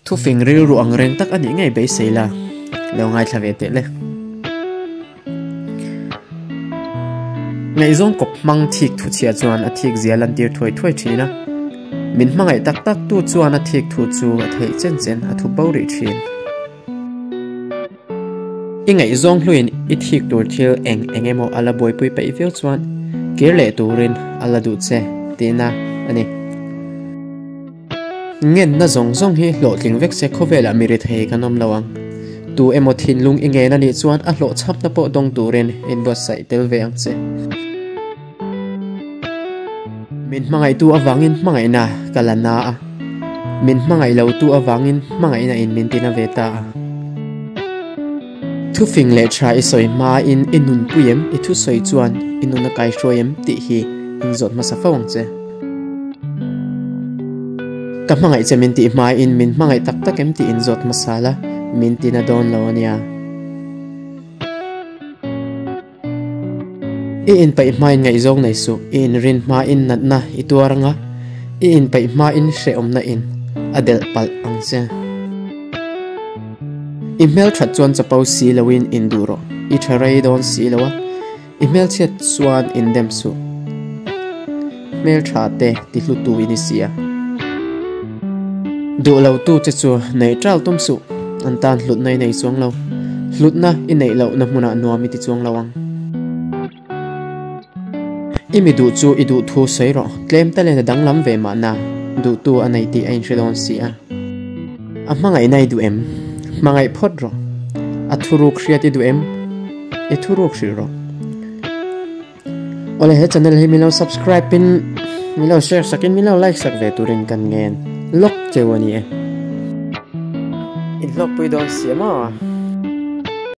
Thufing rilru ang reng tak a nih ngei beisei la, lo ngaithla ve teh le. Ngaihzawng kawp hmang thik thu chhia chuan a thik zia lantir thuai thuai thin a, min hmangaih tak tak tu chuan a thik thu chu a theih chen chen a thu bo rih thin. I ngaihzawng hluin i thik tur thil eng eng emaw a la buaipui peih viau chuan kir leh turin a la duh che tihna a ni. Ngenna zawng zawng hi hlawhtling vek se khawvelah mi rethei kan awm lo ang. Tu emaw thinlung i ngen a nih chuan a hlawhchhapna pawh dawng turin inbuatsaih tel ve ang che. Min hmangaihtu avangin hmangaihna ka la na a, min hmangaih lotu avangin hmangaihna in min tina ve ta a. Thufing leh tha i sawi hmain i nunpui em, i thusawi chuan i nun a kaihruai em tih hi inzawt hmasa fo ang che. Ka hmangaih che min tih hmain min hmangaih tak tak em tih inzawt hmasa la, min tina dawn lo a nia. I inpeih hmain ngaihzawng nei suh, i inrin hmain natna i tuar anga, i inpeih hmain hrehawmna in a delh palh ang che. I hmelthat chuan chapo si loin induh rawh, i tha rei dawn si lo a, i hmelchhiat chuan indem suh. Hmeltha te ti hlutu i ni si a. Duh lo tu che chu neih ṭal tum suh, an tan hlutna i nei chuang lo. Hlutna i neih lohna hmunah nuam i ti chuang lo ang. I mi duh chu i duh thu sawi rawh, tlem talen a danglam ve mahna, duhtu a nei tih a inhre dawn si a. A hmangaihna i duh em? Hmangaih phawt rawh. A thuruk hriat i duh em? I thuruk hrilh rawh. Awle he channel hi min lo subscribe in min lo share sak in min lo like sak ve turin kan ngen lawk cheu a ni e. Inhlawkpui dawn si a maw?